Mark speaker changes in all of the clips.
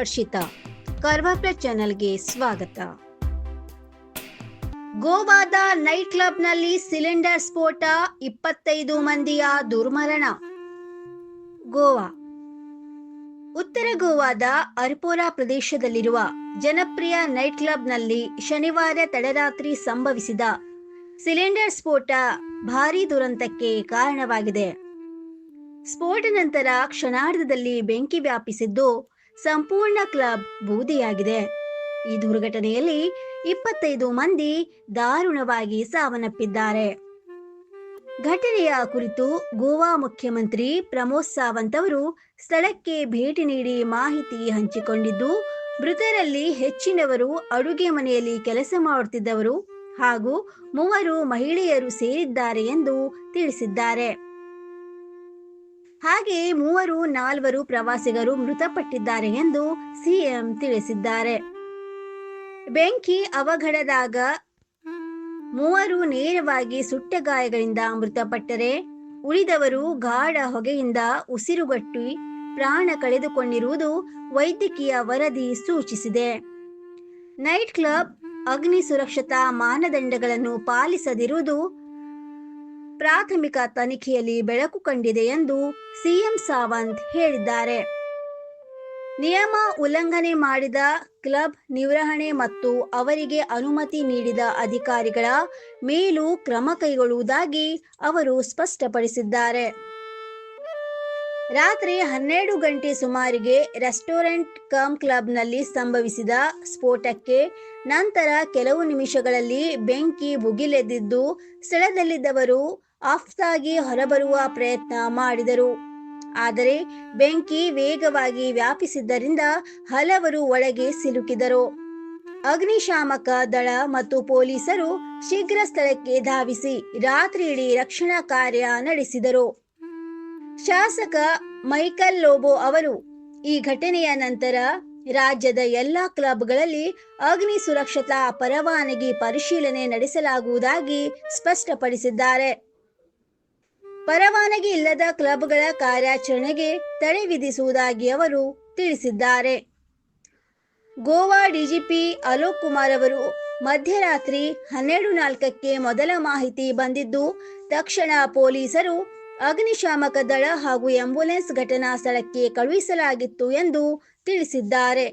Speaker 1: ಹರ್ಷಿತಾ, ಕರ್ವಾಪ್ರ ಚಾನೆಲ್ಗೆ ಸ್ವಾಗತ. ಗೋವಾದ ನೈಟ್ ಕ್ಲಬ್ನಲ್ಲಿ ಸಿಲಿಂಡರ್ ಸ್ಫೋಟ, 25 ಮಂದಿಯ ದುರ್ಮರಣ. ಗೋವಾ. ಉತ್ತರ ಗೋವಾದ ಅರ್ಪೋರಾ ಪ್ರದೇಶದಲ್ಲಿರುವ ಜನಪ್ರಿಯ ನೈಟ್ ಕ್ಲಬ್ನಲ್ಲಿ ಶನಿವಾರ ತಡರಾತ್ರಿ ಸಂಭವಿಸಿದ ಸಿಲಿಂಡರ್ ಸ್ಫೋಟ ಭಾರೀ ದುರಂತಕ್ಕೆ ಕಾರಣವಾಗಿದೆ. ಸ್ಫೋಟ ನಂತರ ಕ್ಷಣಾರ್ಧದಲ್ಲಿ ಬೆಂಕಿ ವ್ಯಾಪಿಸಿದ್ದು, ಸಂಪೂರ್ಣ ಕ್ಲಬ್ ಬೂದಿಯಾಗಿದೆ. ಈ ದುರ್ಘಟನೆಯಲ್ಲಿ 25 ಮಂದಿ ದಾರುಣವಾಗಿ ಸಾವನ್ನಪ್ಪಿದ್ದಾರೆ. ಘಟನೆಯ ಕುರಿತು ಗೋವಾ ಮುಖ್ಯಮಂತ್ರಿ ಪ್ರಮೋದ್ ಸಾವಂತ್ ಅವರು ಸ್ಥಳಕ್ಕೆ ಭೇಟಿ ನೀಡಿ ಮಾಹಿತಿ ಹಂಚಿಕೊಂಡಿದ್ದು, ಮೃತರಲ್ಲಿ ಹೆಚ್ಚಿನವರು ಅಡುಗೆ ಮನೆಯಲ್ಲಿ ಕೆಲಸ ಮಾಡುತ್ತಿದ್ದವರು ಹಾಗೂ ಮೂವರು ಮಹಿಳೆಯರು ಸೇರಿದ್ದಾರೆ ಎಂದು ತಿಳಿಸಿದ್ದಾರೆ. ಹಾಗೆಯೇ ಮೂವರು ನಾಲ್ವರು ಪ್ರವಾಸಿಗರು ಮೃತಪಟ್ಟಿದ್ದಾರೆ ಎಂದು ಸಿಎಂ ತಿಳಿಸಿದ್ದಾರೆ. ಬೆಂಕಿ ಅವಘಡದಾಗ ಮೂವರು ನೇರವಾಗಿ ಸುಟ್ಟ ಗಾಯಗಳಿಂದ ಮೃತಪಟ್ಟರೆ, ಉಳಿದವರು ಗಾಢ ಹೊಗೆಯಿಂದ ಉಸಿರುಗಟ್ಟಿ ಪ್ರಾಣ ಕಳೆದುಕೊಂಡಿರುವುದು ವೈದ್ಯಕೀಯ ವರದಿ ಸೂಚಿಸಿದೆ. ನೈಟ್ ಕ್ಲಬ್ ಅಗ್ನಿ ಸುರಕ್ಷತಾ ಮಾನದಂಡಗಳನ್ನು ಪಾಲಿಸದಿರುವುದು ಪ್ರಾಥಮಿಕ ತನಿಖೆಯಲ್ಲಿ ಬೆಳಕು ಕಂಡಿದೆ ಎಂದು ಸಿಎಂ ಸಾವಂತ್ ಹೇಳಿದ್ದಾರೆ. ನಿಯಮ ಉಲ್ಲಂಘನೆ ಮಾಡಿದ ಕ್ಲಬ್ ನಿರ್ವಹಣೆ ಮತ್ತು ಅವರಿಗೆ ಅನುಮತಿ ನೀಡಿದ ಅಧಿಕಾರಿಗಳ ಮೇಲೂ ಕ್ರಮ ಕೈಗೊಳ್ಳುವುದಾಗಿ ಅವರು ಸ್ಪಷ್ಟಪಡಿಸಿದ್ದಾರೆ. ರಾತ್ರಿ 12 ಗಂಟೆ ಸುಮಾರಿಗೆ ರೆಸ್ಟೋರೆಂಟ್ ಕಮ್ ಕ್ಲಬ್ನಲ್ಲಿ ಸಂಭವಿಸಿದ ಸ್ಫೋಟಕ್ಕೆ ನಂತರ ಕೆಲವು ನಿಮಿಷಗಳಲ್ಲಿ ಬೆಂಕಿ ಭುಗಿಲೆದ್ದಿದ್ದು, ಸ್ಥಳದಲ್ಲಿದ್ದವರು ಆಫ್ತಾಗಿ ಹೊರಬರುವ ಪ್ರಯತ್ನ ಮಾಡಿದರು. ಆದರೆ ಬೆಂಕಿ ವೇಗವಾಗಿ ವ್ಯಾಪಿಸಿದ್ದರಿಂದ ಹಲವರು ಒಳಗೆ ಸಿಲುಕಿದರು. ಅಗ್ನಿಶಾಮಕ ದಳ ಮತ್ತು ಪೊಲೀಸರು ಶೀಘ್ರ ಸ್ಥಳಕ್ಕೆ ಧಾವಿಸಿ ರಾತ್ರಿಯಿಡೀ ರಕ್ಷಣಾ ಕಾರ್ಯ ನಡೆಸಿದರು. ಶಾಸಕ ಮೈಕಲ್ ಲೋಬೋ ಅವರು ಈ ಘಟನೆಯ ನಂತರ ರಾಜ್ಯದ ಎಲ್ಲಾ ಕ್ಲಬ್ಗಳಲ್ಲಿ ಅಗ್ನಿ ಸುರಕ್ಷತಾ ಪರವಾನಗಿ ಪರಿಶೀಲನೆ ನಡೆಸಲಾಗುವುದಾಗಿ ಸ್ಪಷ್ಟಪಡಿಸಿದ್ದಾರೆ. ಪರವಾನಗಿ ಇಲ್ಲದ ಕ್ಲಬ್ಗಳ ಕಾರ್ಯಾಚರಣೆಗೆ ತಡೆ ವಿಧಿಸುವುದಾಗಿ ಅವರು ತಿಳಿಸಿದ್ದಾರೆ. ಗೋವಾ ಡಿಜಿಪಿ ಅಲೋಕ್ ಕುಮಾರ್ ಅವರು ಮಧ್ಯರಾತ್ರಿ 12:04ಕ್ಕೆ ಮೊದಲ ಮಾಹಿತಿ ಬಂದಿದ್ದು, ತಕ್ಷಣ ಪೊಲೀಸರು, ಅಗ್ನಿಶಾಮಕ ದಳ ಹಾಗೂ ಆಂಬ್ಯುಲೆನ್ಸ್ ಘಟನಾ ಸ್ಥಳಕ್ಕೆ ಕಳುಹಿಸಲಾಗಿತ್ತು ಎಂದು ತಿಳಿಸಿದ್ದಾರೆ.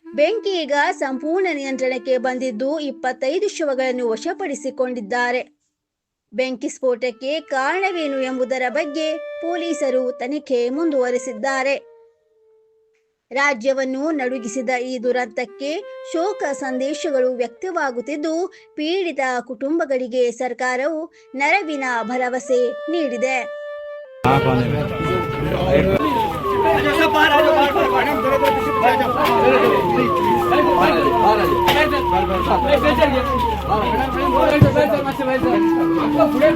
Speaker 1: ಬೆಂಕಿ ಈಗ ಸಂಪೂರ್ಣ ನಿಯಂತ್ರಣಕ್ಕೆ ಬಂದಿದ್ದು, 25 ಶವಗಳನ್ನು ವಶಪಡಿಸಿಕೊಂಡಿದ್ದಾರೆ. ಬೆಂಕಿ ಸ್ಫೋಟಕ್ಕೆ ಕಾರಣವೇನು ಎಂಬುದರ ಬಗ್ಗೆ ಪೊಲೀಸರು ತನಿಖೆ ಮುಂದುವರೆಸಿದ್ದಾರೆ. ರಾಜ್ಯವನ್ನು ನಡುಗಿಸಿದ ಈ ದುರಂತಕ್ಕೆ ಶೋಕ ಸಂದೇಶಗಳು ವ್ಯಕ್ತವಾಗುತ್ತಿದ್ದು, ಪೀಡಿತ ಕುಟುಂಬಗಳಿಗೆ ಸರ್ಕಾರವು ನೆರವಿನ ಭರವಸೆ ನೀಡಿದೆ.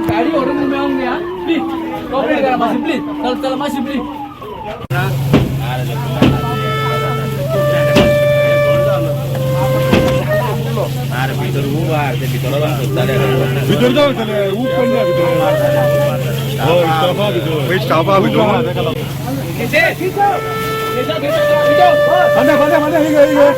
Speaker 2: गाडी व्हरून मेळोंक न्ही. प्लीज कॉपरेट करा मातशी, प्लीज. चल चल मातशी, प्लीज.
Speaker 3: भितर ऊब आहा ते भितर वचून सोदताले.
Speaker 4: भितर जावं जाले ऊब पडल्या भितर. हय, स्टाफा भितर, स्टाफा भितर. फांद्या फांद्या फांद्या, ही घे, ही घे.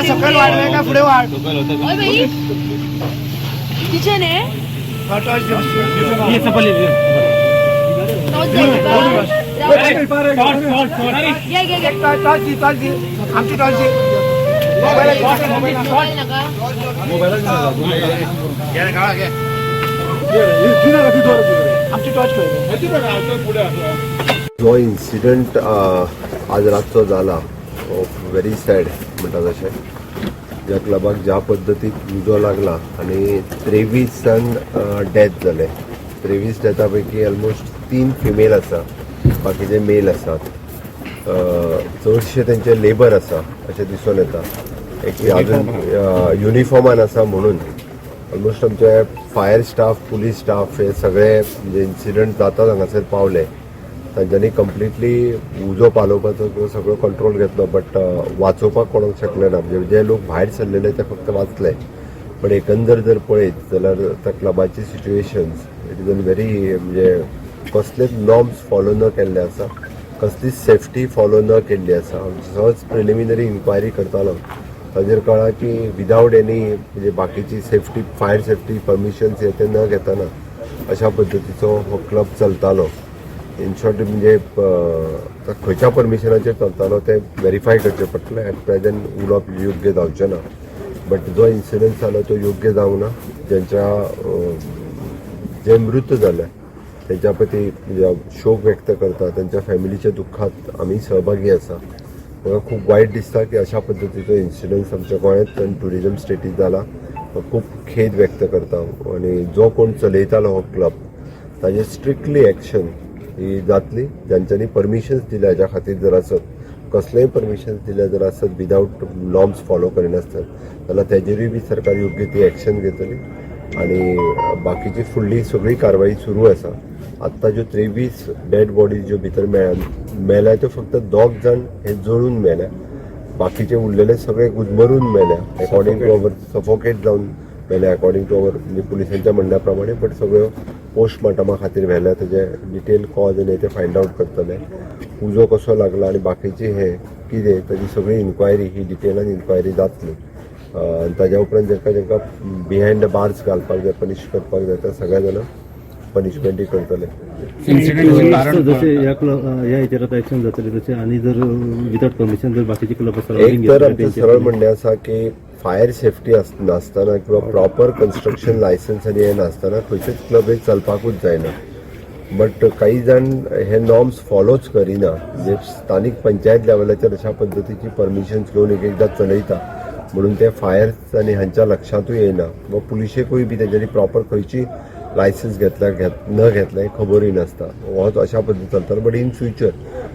Speaker 5: सकयल वाडवे काय फुडें वाड?
Speaker 6: किचन आहे. घे घे घे.
Speaker 5: टॉर्च दी, टॉर्च दी, आमची टॉर्च दी.
Speaker 6: मोबाईल नका.
Speaker 5: आमची टॉर्च खंय?
Speaker 7: जो इन्सिडंट आज रातचो जाला हो व्हेरी सॅड म्हणटा तशें. ज्या क्लबाक ज्या पद्दतीक उजो लागला आनी 23 जाण डेथ जाले. 23 डेथा पैकी ऑलमोस्ट 3 फिमेल आसा, बाकीचे मेल आसात. चडशे तेंचे लेबर आसा अशें दिसून येता. एक अजून युनिफॉर्मान आसा म्हणून ऑलमोस्ट आमचे फायर स्टाफ, पुलीस स्टाफ हे सगळे म्हणजे इन्सिडंट जाता हांगासर पावले. तांच्यांनी कंप्लिटली उजो पालोवपाचो किंवा सगळो कंट्रोल घेतलो, बट वाचोवपाक कोणाक शकले ना. म्हणजे जे लोक भायर सरलेले ते फक्त वाचले, पण एकंदर जर पळयत जाल्यार त्या क्लबाची situations it is an very, म्हणजे कसलेच नॉर्म्स फॉलो न केल्ले आसा, कसलीच सेफ्टी फॉलो न केल्ली आसा. सहज प्रिलिमिनरी इन्क्वायरी करतालो, ताजेर कळ्ळां की विदावट एनी, म्हणजे बाकीची सेफ्टी, फायर सेफ्टी परमिशन्स हे ते न घेतना अशा पद्दतीचो हो क्लब चलतालो. इन शॉर्ट, म्हणजे खंयच्या परमिशनाचेर चलतालो तें वेरीफाय करचें पडटलें. एट प्रेझेंट उलोवप योग्य जावचें ना, बट जो इन्सिडंट जालो तो योग्य जावंक ना. ज्यांच्या जे मृत जाले तेंच्या प्रती म्हणजे शोक व्यक्त करता. त्यांच्या फॅमिलीच्या दुःखात आमी सहभागी आसा. म्हाका खूब वायट दिसता की अशा पद्दतीचो इन्सिडंट आमच्या गोंयांत आनी ट्युरिजम स्टेटीत जाला. खूब खेद व्यक्त करता आनी जो कोण चलयतालो हो क्लब ताजेर स्ट्रिक्टली एक्शन ही जातली. ज्यांच्यांनी परमिशन्स दिल्या हाज्या खातीर जर आसत, कसलेय परमिशन्स दिल्या जर आसत विदावट नॉर्म्स फॉलो करिनासतना, जाल्यार तेजेरूय बी सरकार योग्य ती एक्शन घेतली आणि बाकीची फुडली सगळी कारवाई सुरू आसा. आत्तां ज्यो 23 डेड बॉडीज ज्यो भितर मेल्या, त्यो फक्त दोग जाण हे जळून मेल्या. बाकीचे उरलेले सगळे गुदमरून मेल्या, अकॉर्डिंग टू our, suffocate जावन मेल्या अकॉर्डिंग टू our, म्हणजे पुलिसांच्या म्हणण्या प्रमाणे. बट सगळ्यो पोस्टमार्टमा खातीर व्हेल्या. तेजे डिटेल कॉज आनी ते फायंड आवट करतले. उजो कसो लागला आनी बाकीचे हे कितें, ताजी सगळी इन्क्वायरी ही डिटेलान इन्क्वायरी जातली. आनी ताज्या उपरांत जांकां जांकां बिहायंड the bars घालपाक जाय, पनिश करपाक जाय, त्या सगळ्या जाणांक पनिशमेंटूय करतले.
Speaker 3: इन्सिडेंट
Speaker 8: जशे ह्या क्लब ह्या हेचेर आतां एक्शन जातले, तशें आनी जर विदाउट परमिशन जर बाकीचे क्लब आसा
Speaker 7: एक तर आमचें सरळ म्हणणें आसा की फायर सेफ्टी नासतना किंवा प्रॉपर कन्स्ट्रक्शन लायसन्स आनी हें नासतना खंयचेच क्लब हे चलपाकूच जायना. बट काही जाण हे नॉर्म्स फॉलोच करिना. म्हणजे स्थानीक पंचायत लेवलाचेर अशा पद्दतीची परमिशन्स घेवन एक एकदां चलयता, म्हणून ते फायर आनी हांच्या लक्षांतूय येयना वा पुलिशेकूय बी तेंच्यांनी प्रॉपर खंयची लायसन्स घेतल्या घेत न घेतल्या हें खबरूय नासता. हो अशा पद्दतीन चलता. बट इन फ्युचर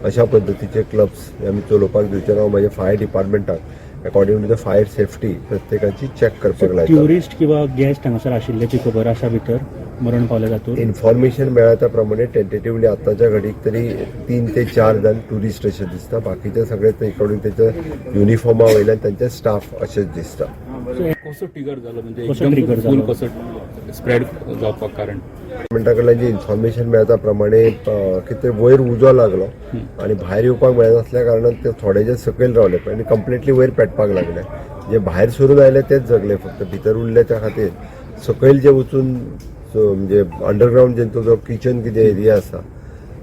Speaker 7: अशा पद्दतीचे क्लब्स आमी चलोवपाक दिवचे ना. म्हजे फायर डिपार्टमेंटाक according to the fire safety प्रत्येकाची चॅक करपाक लायता.
Speaker 9: ट्युरिस्ट किंवा गेस्ट हांगासर आशिल्ल्याची खबर आसा, भितर मरण पावले तातूंत?
Speaker 7: इन्फॉर्मेशन मेळ्ळा त्या प्रमाणे टेंटेटिवली आतांच्या घडीक तरी तीन ते चार जाण ट्युरिस्ट अशें दिसता. बाकीचे सगळे अकॉर्डिंग तेच्या युनिफॉर्मा वयल्यान तांचे स्टाफ अशेंच दिसता.
Speaker 3: कसो ट्रिगर जालो म्हणजे
Speaker 9: कसो
Speaker 3: एकदम
Speaker 9: trigger
Speaker 3: फूल
Speaker 9: जालो?
Speaker 3: कसो स्प्रेड जावपाक कारण?
Speaker 7: गव्हर्मेंटा कडल्यान जी इन्फॉर्मेशन मेळता प्रमाणे की ते वयर उजो लागलो आनी भायर येवपाक मेळनासल्या कारणान ते थोडे जे सकयल रावले आनी कंप्लिटली वयर पेटपाक लागले. जे भायर सरून आयले तेच जगले फक्त. भितर उरले त्या खातीर सकयल जे वचून म्हणजे अंडरग्रावंड जेंचो जो किचन कितें एरिया आसा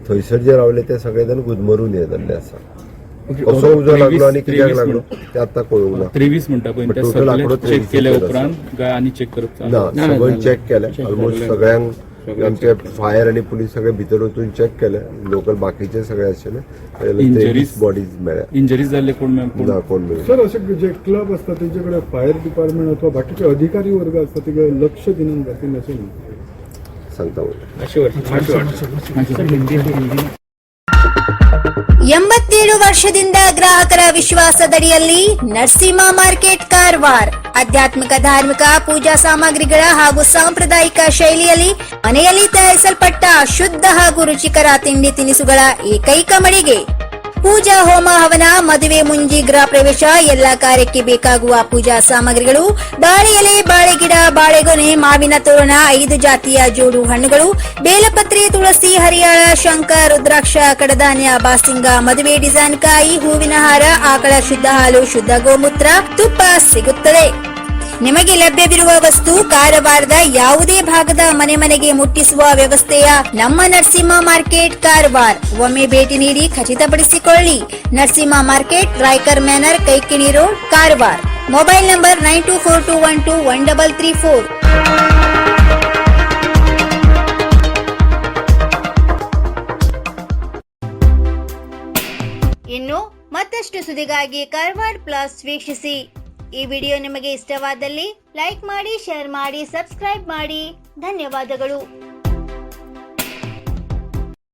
Speaker 7: थंयसर जे रावले ते सगळे जाण गुदमरून हे जाल्ले आसा. कसो उजो लागलो आनी कित्याक लागलो ते आतां कळूंक ना.
Speaker 3: 23 म्हणटा पळय,
Speaker 7: But
Speaker 3: ते
Speaker 7: total आंकडो
Speaker 3: सगळे चेक
Speaker 7: 23
Speaker 3: केल्या
Speaker 7: चेर आसा.
Speaker 3: उपरांत काय आनी चेक करप चालू?
Speaker 7: ना, सगळें चेक केलें. ऑलमोस्ट सगळ्यांक आमचे फायर आनी पुलीस सगळे भितर वचून चेक केले. लोकल बाकीचे सगळे आशिल्ले.
Speaker 3: Injuries?
Speaker 7: Bodies मेळ्ळ्या.
Speaker 3: इंजरीज जाल्ले कोण कोण?
Speaker 7: ना, कोण मेळ्ळे.
Speaker 4: सर, अशे जे क्लब असतात तेंचे कडेन फायर डिपार्टमेंट अथवा बाकीचे अधिकारी वर्ग असतात, ते लक्ष दिनात जातीन अशें न्ही?
Speaker 7: सांगता म्हणटा.
Speaker 9: सर, हिंदी हिंदी.
Speaker 1: 87 ವರ್ಷದಿಂದ ಗ್ರಾಹಕರ ವಿಶ್ವಾಸದಡಿಯಲ್ಲಿ ನರಸಿಂಹ ಮಾರ್ಕೆಟ್, ಕಾರವಾರ್. ಆಧ್ಯಾತ್ಮಿಕ, ಧಾರ್ಮಿಕ ಪೂಜಾ ಸಾಮಗ್ರಿಗಳ ಹಾಗೂ ಸಾಂಪ್ರದಾಯಿಕ ಶೈಲಿಯಲ್ಲಿ ಮನೆಯಲ್ಲಿ ತಯಾರಿಸಲ್ಪಟ್ಟ ಶುದ್ಧ ಹಾಗೂ ರುಚಿಕರ ತಿಂಡಿ ತಿನಿಸುಗಳ ಏಕೈಕ ಮಳಿಗೆ. ಪೂಜಾ, ಹೋಮ, ಹವನ, ಮದುವೆ, ಮುಂಜಿ, ಗೃಹ ಪ್ರವೇಶ ಎಲ್ಲಾ ಕಾರ್ಯಕ್ಕೆ ಬೇಕಾಗುವ ಪೂಜಾ ಸಾಮಗ್ರಿಗಳು, ಬಾಳೆ ಎಲೆ, ಬಾಳೆಗಿಡ, ಬಾಳೆಗೊನೆ, ಮಾವಿನ ತೋರಣ, ಐದು ಜಾತಿಯ ಜೋಡು ಹಣ್ಣುಗಳು, ಬೇಲಪತ್ರೆ, ತುಳಸಿ, ಹರಿಯಾಳ, ಶಂಖ, ರುದ್ರಾಕ್ಷ, ಕಡಧಾನ್ಯ, ಬಾಸಿಂಗ, ಮದುವೆ ಡಿಸೈನ್ ಕಾಯಿ, ಹೂವಿನ ಹಾರ, ಆಕಳ ಶುದ್ಧ ಹಾಲು, ಶುದ್ಧ ಗೋಮೂತ್ರ, ತುಪ್ಪ ಸಿಗುತ್ತದೆ. ನಿಮಗೆ ಲಭ್ಯವಿರುವ ವಸ್ತು ಕಾರವಾರದ ಯಾವುದೇ ಭಾಗದ ಮನೆ ಮನೆಗೆ ಮುಟ್ಟಿಸುವ ವ್ಯವಸ್ಥೆಯ ನಮ್ಮ ನರಸಿಂಹ ಮಾರ್ಕೆಟ್, ಕಾರವಾರ್. ಒಮ್ಮೆ ಭೇಟಿ ನೀಡಿ ಖಚಿತಪಡಿಸಿಕೊಳ್ಳಿ. Narasimha market, Raikar manner, Kaikini road, Karwar. Mobile number 9242121334. ಇನ್ನು ಮತ್ತಷ್ಟು ಸುದ್ದಿಗಾಗಿ ಕಾರವಾರ್ ಪ್ಲಸ್ ವೀಕ್ಷಿಸಿ. ಈ ವಿಡಿಯೋ ನಿಮಗೆ ಇಷ್ಟವಾದಲ್ಲಿ ಲೈಕ್ ಮಾಡಿ, ಶೇರ್ ಮಾಡಿ, ಸಬ್ಸ್ಕ್ರೈಬ್ ಮಾಡಿ. ಧನ್ಯವಾದಗಳು.